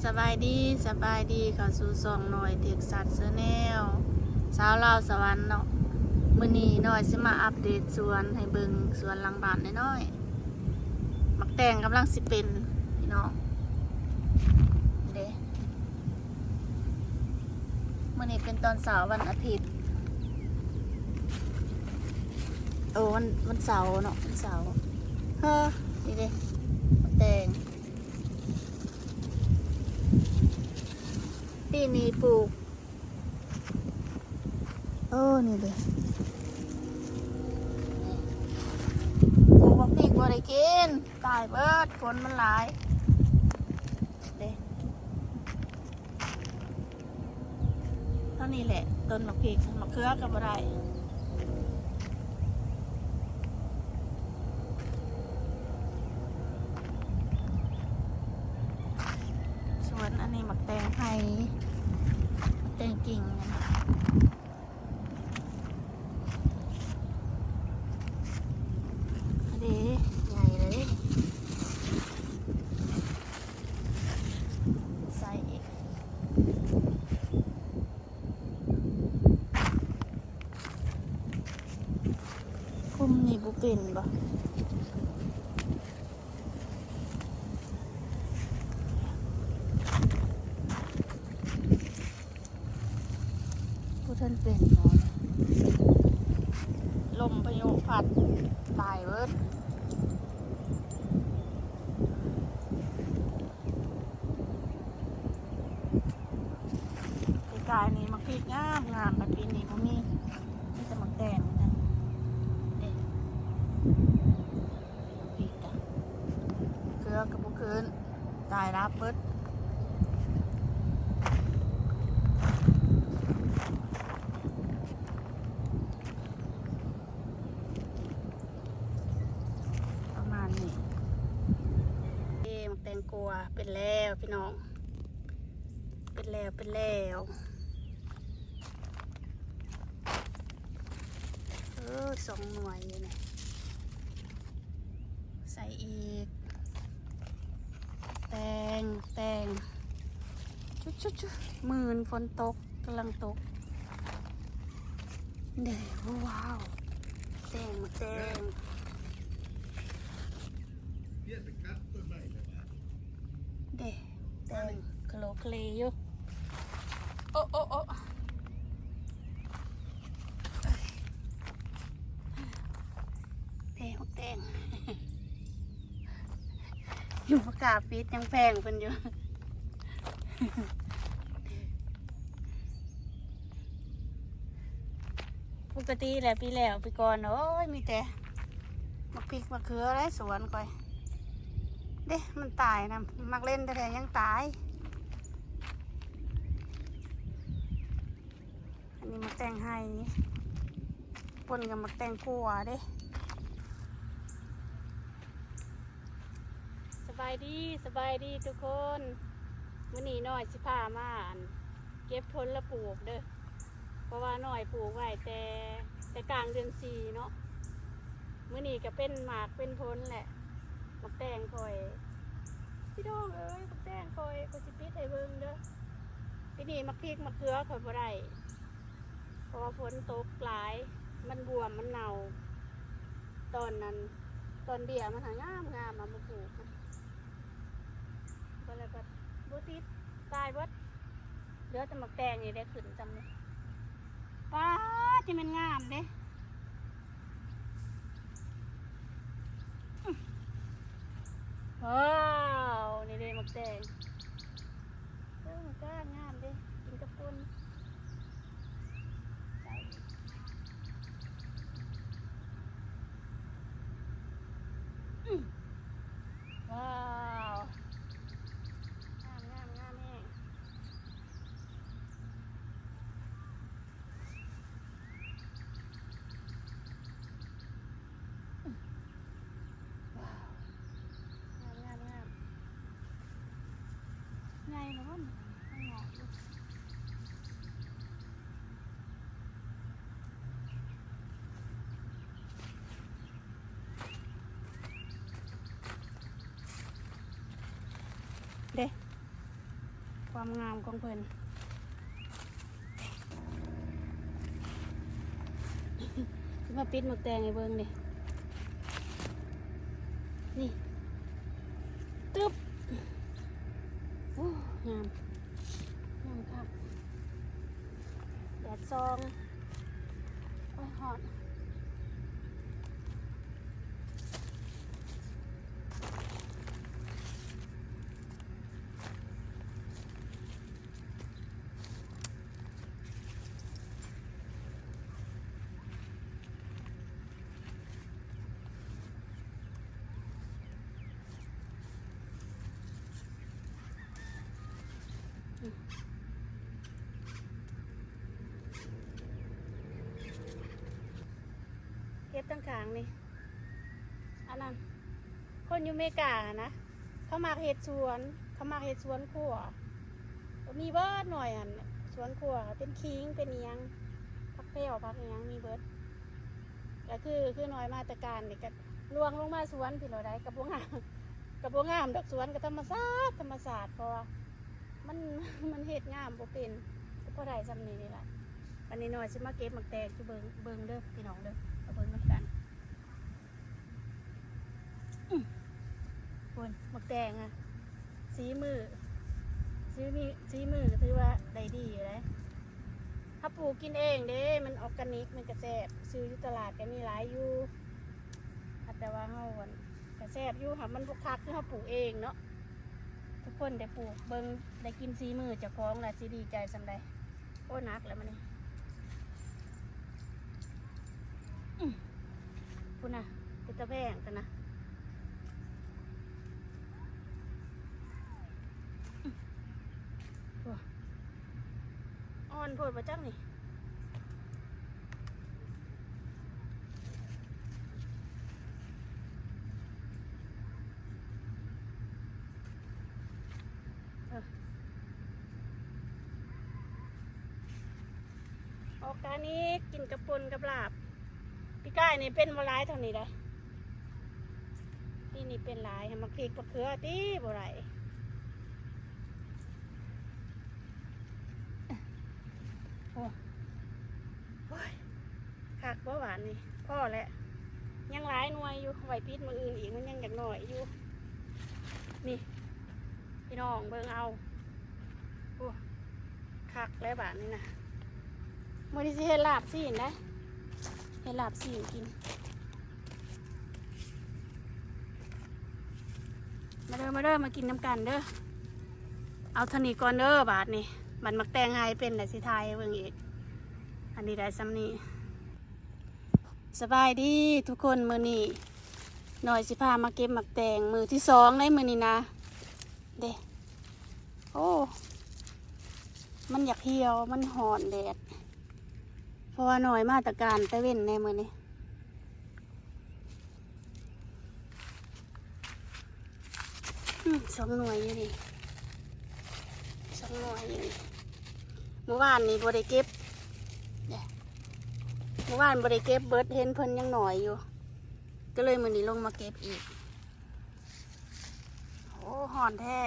ສະບາຍດີ ສະບາຍດີ ເຂົ້າສູ່ຊ່ອງນ້ອຍເທັກຊັສແຊນແນວ ສາວລາວສະຫວັນເນາະ. ມື້ນີ້ນ້ອຍຊິມາອັບເດດສວນໃຫ້ເບິ່ງ ສວນຫຼັງບ້ານນ້ອຍໆ. ໝາກແຕງກຳລັງຊິເປັນ ພີ່ນ້ອງເດ້. ມື້ນີ້ເປັນຕອນເຊົ້າວັນອາທິດ ໂອ້ ວັນ ວັນເສົາເນາະ ວັນເສົາ. ເຮີ ນີ້ເດ້ ໝາກແຕງ ປີນີ້ປູກ ເອີ ນີ້ເດ້ ປູກບັກພິກບໍ່ໄດ້ກິນ ຕາຍເບິດ ຝົນມັນຫຼາຍເດ້. ເທົ່ານີ້ແຫຼະ ຕົ້ນໝາກພິກ ໝາກເຂືອກໍບໍ່ໄດ້. ສວນອັນນີ້ໝາກແຕງໄຮ ໝາກແຕງກິ່ງ ເດ້ ໃຫຍ່ເລີຍ ໃສ່ອີກ. ຄຸມນີ້ບໍ່ເປັນບໍ່? ບໍ່ທັນເປັນເນາະ ລົມພາຍຸພັດຕາຍເບິດ. ປີກາຍນີ້ໝາກພິກງາມໆ ແຕ່ປີນີ້ບໍ່ມີ ມີແຕ່ໝາກແຕງເດ້. ປີກາຍເຂືອກໍບໍ່ຂຶ້ນ ຕາຍລາບເບິດ. ປະມານນີ້ ເອີ ໝາກແຕງກວາເປັນແລ້ວພີ່ນ້ອງ ເປັນແລ້ວ ເປັນແລ້ວ. ເອີ ສອງໜ່ວຍຢູ່ນີ້ ໃສ່ອີກ ແຕງ ແຕງ ຊຸໆໆ ໝື່ນ ຝົນຕົກ ກຳລັງຕົກເດ້. ວ້າວ ແຕງ ໝາກແຕງເດ້ ແຕງຄະໂຫຼຄະເລຢູ່. ໂອ້ ໂອ້ ໂອ້ ເດ້ ໝາກແຕງ ຍັງບໍ່ກ້າປິດ ຍັງແພງເພິ່ນຢູ່. ປົກກະຕິແຫຼະ ປີແລ້ວປີກ່ອນ ໂອ້ຍ ມີແຕ່ໝາກພິກໝາກເຂືອໃນສວນຂ້ອຍເດ້ ມັນຕາຍນຳ. ໝາກເລັ່ນແທ້ໆ ຍັງຕາຍ. ອັນນີ້ໝາກແຕງໄຮ ປົນກັບໝາກແຕງກວາເດ້. ສະບາຍດີ ສະບາຍດີທຸກຄົນ. ມື້ນີ້ນ້ອຍຊິພາມາ ອັນ ເກັບຜົນລະປູກເດີ ເພາະວ່ານ້ອຍປູກໄວ້ແຕ່ ແຕ່ກາງເດືອນສີ່ເນາະ. ມື້ນີ້ກໍເປັນໝາກເປັນຜົນແຫຼະ ໝາກແຕງຂ້ອຍ ພີ່ນ້ອງເອີຍ ໝາກແຕງຂ້ອຍ ຂ້ອຍຊິປິດໃຫ້ເບິ່ງເດີ. ປີນີ້ໝາກພິກໝາກເຂືອຂ້ອຍບໍ່ໄດ້ ເພາະວ່າຝົນຕົກຫຼາຍ ມັນບວມ ມັນເນົ່າ. ຕອນນັ້ນ ຕອນເບ້ຍມັນຫາງາມໆ ເອົາມາປູກ ບັດແລ້ວກໍບໍ່ຕິດ ຕາຍເບິດ. ເຫຼືອແຕ່ໝາກແຕງນີ້ໄດ້ຂຶ້ນຊ່ຳນີ້. ປ້າດ ຈັ່ງແມ່ນງາມເດ້. ວ້າວ ນີ້ເດ້ໝາກແຕງ. ເອີ ມັນກໍງາມເດ້ ກິນກັບປົ່ນ. ວ້າວ ງາມໆໆ ແຮງ. ວ້າວ ງາມໆໆ ໃຫຍ່ແລ້ວບໍ່ນີ້ ຍັງເງາະຢູ່ເດ້. ຄວາມງາມຂອງເພິ່ນ ຊິມາປິດໝາກແຕງໃຫ້ເບິ່ງເດ້ ນີ້ ຕຶບ ໂອ້ ງາມ ງາມຄັກ ແດດສ່ອງ ໂອ້ຍ ຮ້ອນ. ເກັບທາງຂ້າງນີ້ ອັນນັ້ນ ຄົນຢູ່ເມກາຫັ້ນນະ ເຂົາມັກເຮັດສວນ ເຂົາມັກເຮັດສວນຄົວ ກໍມີເບິດ ນ້ອຍຫັ້ນ ສວນຄົວ ເປັນຂີງ ເປັນອີ່ຫຍັງ ຜັກແພ້ວ ຜັກອີ່ຫຍັງ ມີເບິດ ກໍຄື ຄືນ້ອຍມາແຕ່ການນີ້ ກໍລວງລົງມາສວນພີ້ໂລດໃດ໋ ກໍບໍ່ງາມ ກໍບໍ່ງາມດອກ ສວນກໍທຳມະຊາດ ທຳມະຊາດ ເພາະວ່າ ມັນ ມັນເຮັດງາມບໍ່ເປັນ ກໍພໍໄດ້ຊ່ຳນີ້ນີ້ລະ. ບັດນີ້ນ້ອຍຊິມາເກັບໝາກແຕງຢູ່ ເບິ່ງ ເບິ່ງເດີພີ່ນ້ອງເດີ ມາເບິ່ງນຳກັນ. ອື ພຸ້ນ ໝາກແຕງອະ ສີມື ສີມີ ສີມືກໍຖືວ່າໄດ້ດີຢູ່ເດ້. ເຮົາປູກກິນເອງເດ້ ມັນອອກການິກ ມັນກໍແຊບ ຊື້ຢູ່ຕະຫຼາດກໍມີຫຼາຍຢູ່ ແຕ່ວ່າເຮົາ ອັນ ກະແຊບຢູ່ ຫາກມັນບໍ່ຄັກຄືເຮົາປູກເອງເນາະ. ທຸກຄົນໄດ້ປູກເບິ່ງ ໄດ້ກິນສີມືເຈົ້າຂອງລະຊິດີໃຈສ່ຳໃດ. ໂອ້ ໜັກແລ້ວມື້ນີ້ ອື ພຸ້ນນະ ເປັນຕາແພງຕະນະ ອື ໂອ້ ອ່ອນໂພດບໍ່ຈັກນີ້. ເອີ ອອກການິກ ກິນກັບປົ່ນກັບລາບ. ປີກາຍນີ້ເປັນບໍ່ຫຼາຍເທົ່ານີ້ໃດ໋ ປີນີ້ເປັນຫຼາຍ. ໝາກພິກໝາກເຂືອຕິບໍ່ໄດ້. ໂອ້ ໂອ້ຍ ຄັກບໍ່ບາດນີ້ ພໍແລ້ວ ຍັງຫຼາຍໜ່ວຍຢູ່ ໄວ້ປິດມື້ອື່ນອີກ ມັນຍັງຢາກໜ້ອຍຢູ່. ນີ້ພີ່ນ້ອງເບິ່ງເອົາ ໂອ້ ຄັກແລ້ວບາດນີ້ນະ. ມື້ນີ້ຊິເຮັດລາບຊີ້ນເດ້ ເຮັດລາບຊີ້ນກິນ. ມາເດີ ມາເດີ ມາກິນນຳກັນເດີ. ເອົາເທົ່ານີ້ກ່ອນເດີບາດນີ້ ບັດໝາກແຕງຫາຍເປັນແລ້ວຊິຖ່າຍໃຫ້ເບິ່ງອີກ. ອັນນີ້ໄດ້ຊ່ຳນີ້. ສະບາຍດີທຸກຄົນ ມື້ນີ້ນ້ອຍຊິພາມາເກັບໝາກແຕງ ມື້ທີສອງໃນມື້ນີ້ນະ ເດ້. ໂອ້ ມັນຢາກຫ່ຽວ ມັນຮ້ອນແດດ ເພາະວ່ານ້ອຍມາແຕ່ການແຕ່ເວັນໃນມື້ນີ້. ອືມ ສອງໜ່ວຍຢູ່ນີ້ ສອງໜ່ວຍຢູ່ນີ້. ມື້ວານນີ້ບໍ່ໄດ້ເກັບເດ້ ມື້ວານບໍ່ໄດ້ເກັບເບິດ ເຫັນເພິ່ນຍັງໜ້ອຍຢູ່ ກໍເລີຍມື້ນີ້ລົງມາເກັບອີກ. ໂອ້ ຮ້ອນແທ້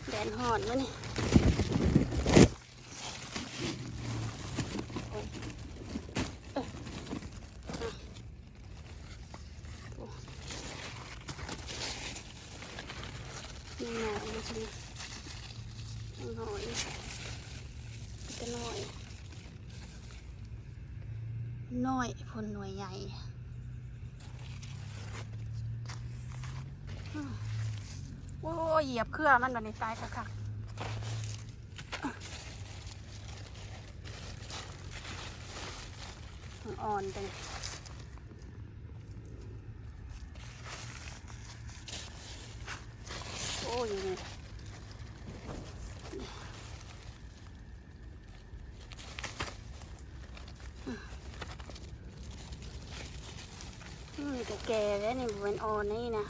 ແດດຮ້ອນມື້ນີ້. ຍັງໜ້ອຍຢູ່ ຍັງໜ້ອຍ ເປັນຕາໜ້ອຍ ໜ້ອຍພຸ້ນ ໜ່ວຍໃຫຍ່. ໂອ້ຍ ຢຽບເຄືອມັນບາດນີ້ ຕາຍຄັກໆ. ອ່ອນຈັ່ງ ໂອ້ຍ ອືມ ກໍແກ່ແລ້ວນີ້ ບໍ່ແມ່ນອ່ອນນີ້ນະ.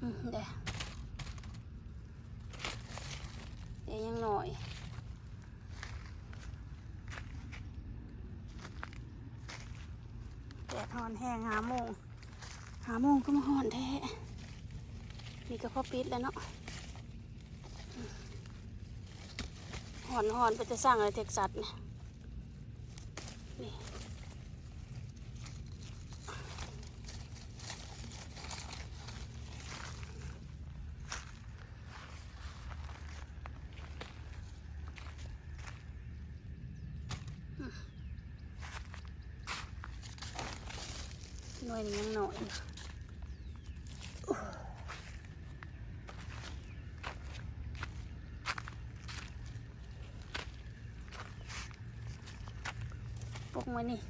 ອືມ ເດ້. ໜ້ອຍ. ແດດຮ້ອນແຮງ ຫ້າໂມງ ຫ້າໂມງກໍມາຮ້ອນແທ້. ນີ້ກໍພໍປິດແລ້ວເນາະ. ຮ້ອນ ຮ້ອນເປັນຕາຊັງເລີຍ ເທັກຊັສນີ້. ນີ້ ໜ່ວຍນີ້ຍັງນ້ອຍຢູ່. ປົກມື້ນີ້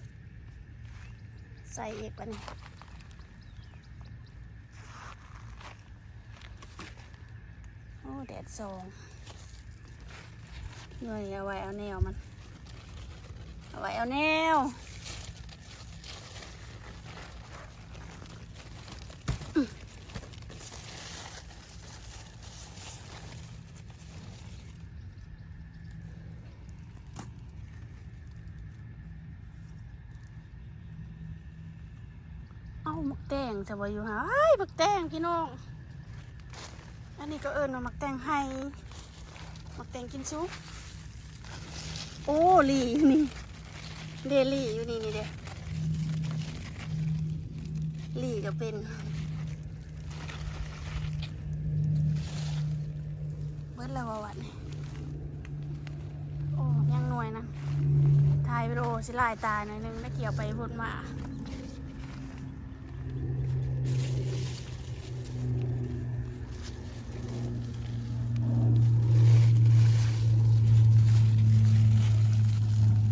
ໃສ່ອີກບາດນີ້. ໂອ້ ແດດສ່ອງ. ໜ່ວຍ ເອົາໄວ້ເອົາແນວມັນ ເອົາໄວ້ເອົາແນວ. ເອົ້າ ໝາກແຕງຊະບໍ່ຢູ່ຫາ. ອ້າຍ ໝາກແຕງພີ່ນ້ອງ. ອັນນີ້ກໍເອີ້ນວ່າໝາກແຕງໄຮ່ ໝາກແຕງກິນສຸກ. ໂອ້ ລີ້ຢູ່ນີ້ເດ ລີ້ຢູ່ນີ້ ນີ້ເດ ລີ້ກໍເປັນ. ເບິດແລ້ວບໍ່ບັດນີ້? ໂອ້ ຍັງໜ່ວຍນະ. ຖ່າຍວິດີໂອຊິລາຍຕາໜ້ອຍໜຶ່ງ ໄດ້ກ່ຽວໄປພຸ້ນມາ.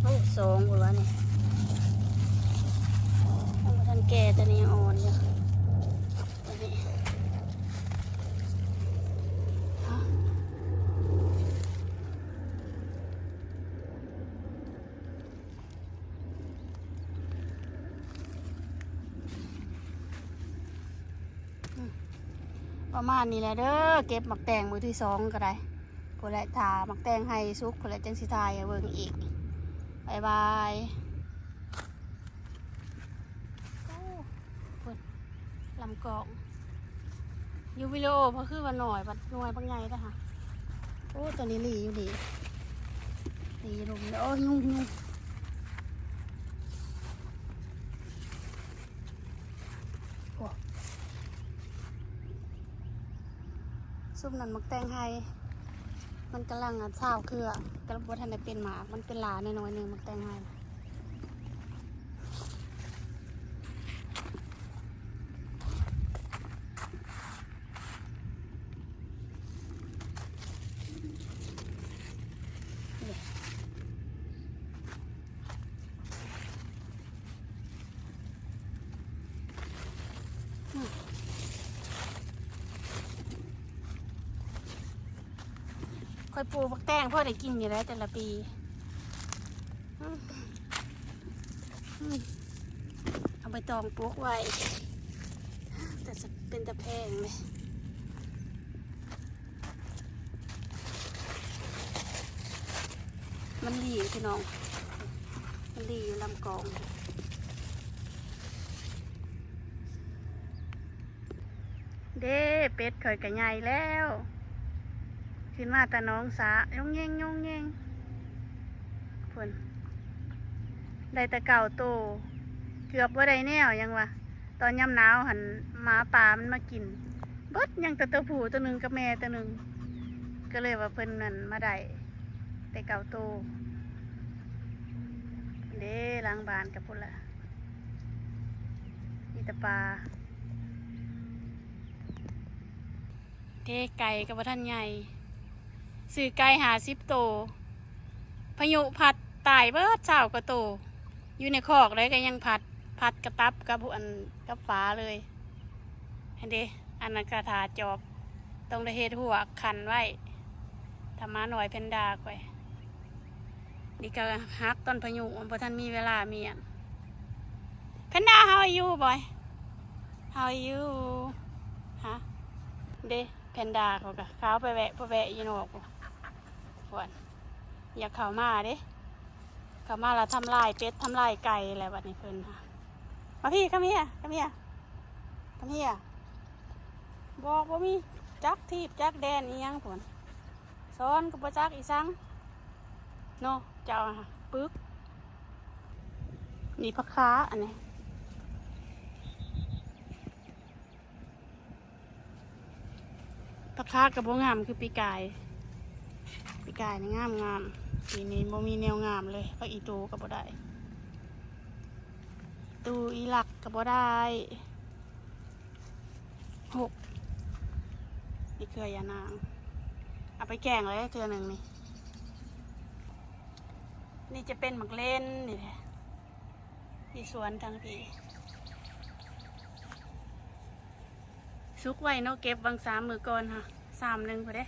ໂອ້ ສອງພຸ້ນວະນີ້ ຍັງບໍ່ທັນແກ່ ໂຕນີ້ຍັງອ່ອນຢູ່. ປະມານນີ້ແຫຼະເດີ ເກັບໝາກແຕງມື້ທີສອງກໍໄດ້. ພຸ້ນແຫຼະ ຖ້າໝາກແຕງໄຮ່ສຸກພຸ້ນແຫຼະ ຈັ່ງຊິຖ່າຍໃຫ້ເບິ່ງອີກ. ບາຍບາຍ. ໂອ້ ພຸ້ນ ລຳກອງ ຢູ່ວິດີໂອເພິ່ນຄືວ່າໜ້ອຍ ບັດໜ່ວຍບັກໃຫຍ່ເດ້ຫະ. ໂອ້ ໂຕນີ້ລີ້ຢູ່ນີ້ ລີ້ຢູ່ລຸ່ມ. ໂອ້ ຍຸງ ຍຸງ. ໂອ້ ຊຸມນັ້ນໝາກແຕງໄຮ່ ມັນກຳລັງ ອັນ ຊາວເຄືອ ກໍບໍ່ທັນໄດ້ເປັນໝາກ ມັນເປັນຫຼ້າໜ້ອຍໆໜຶ່ງ ໝາກແຕງໄຮ່. ຂ້ອຍປູກໝາກແຕງພໍໄດ້ກິນຢູ່ແຫຼະແຕ່ລະປີ. ອືມ ອືມ ເອົາໃບຕອງປົກໄວ້ ແຕ່ເປັນຕາແພງເດ້. ມັນລີ້ ພີ່ນ້ອງ ມັນລີ້ຢູ່ລຳກອງ. ເດ້ ເປັດຂ້ອຍກໍໃຫຍ່ແລ້ວ ຂຶ້ນມາແຕ່ໜອງສະ ຍົງເຫງັງ ຍົງເຫງັງ. ພຸ້ນ ໄດ້ແຕ່ເກົ້າໂຕ ເກືອບບໍ່ໄດ້ແນວຫຍັງວະ. ຕອນຍາມໜາວຫັ້ນ ໝາປ່າມັນມາກິນເບິດ ຍັງແຕ່ໂຕຜູ້ໂຕໜຶ່ງກັບແມ່ໂຕໜຶ່ງ ກໍເລີຍວ່າເພິ່ນນັ້ນມາໄດ້ແຕ່ເກົ້າໂຕ. ເດ້ ຫຼັງບ້ານກໍພຸ້ນລະ ມີແຕ່ປ່າ. ເດ້ ໄກ່ກໍບໍ່ທັນໃຫຍ່ ຊື້ໄກ່ຫ້າສິບໂຕ ພາຍຸພັດຕາຍເບິດຊາວກວ່າໂຕ ຢູ່ໃນຄອກໃດກໍຍັງພັດ ພັດກະຕັບກັບ ອັນ ກັບຝາເລີຍ. ຫັ້ນເດ້ ອັນນັ້ນກະຖ້າຈອບ ຕ້ອງໄດ້ເຮັດຮົ້ວຂັ້ນໄວ້ ຖ້າໝານ້ອຍແພນດາຂ້ອຍ. ນີ້ກໍຮັກຕອນພາຍຸ ມັນບໍ່ທັນມີເວລາມ້ຽນ. Panda, how are you, boy? How are you? ຮະ ເດ້ ແພນດາເຂົາກໍຂາວໄປແວະ ໄປແວະຢູ່ນອກ. ພວນ ຢາກເຂົ້າມາເດ້ ເຂົ້າມາລະທຳລາຍເປັດ ທຳລາຍໄກ່ແຫຼະບັດນີ້ເພິ່ນ. ມາພີ້ come here come here come here ບອກບໍ່ມີຈັກທີບຈັກແດນອີ່ຫຍັງພຸ້ນ ສອນກໍບໍ່ຈັກອີ່ສັງເນາະ ເຈົ້າຫັ້ນປຶກ. ນີ້ຜັກຄາ ອັນນີ້ ຜັກຄາກໍບໍ່ງາມຄືປີກາຍ ປີກາຍນີ້ງາມໆ ປີນີ້ບໍ່ມີແນວງາມເລີຍ ຜັກອີຕູກໍບໍ່ໄດ້ ຕູອີຫຼັກກໍບໍ່ໄດ້. ຫົກ ນີ້ເຄືອຢານາງ ເອົາໄປແກງເລີຍເທື່ອໜຶ່ງນີ້. ນີ້ຈະເປັນໝາກເລັ່ນນີ້ແຫຼະ ຢູ່ສວນທາງພີ້ ສຸກໄວເນາະ ເກັບຫວ່າງສາມມື້ກ່ອນຫະ ສາມໜຶ່ງພຸ້ນເດ້.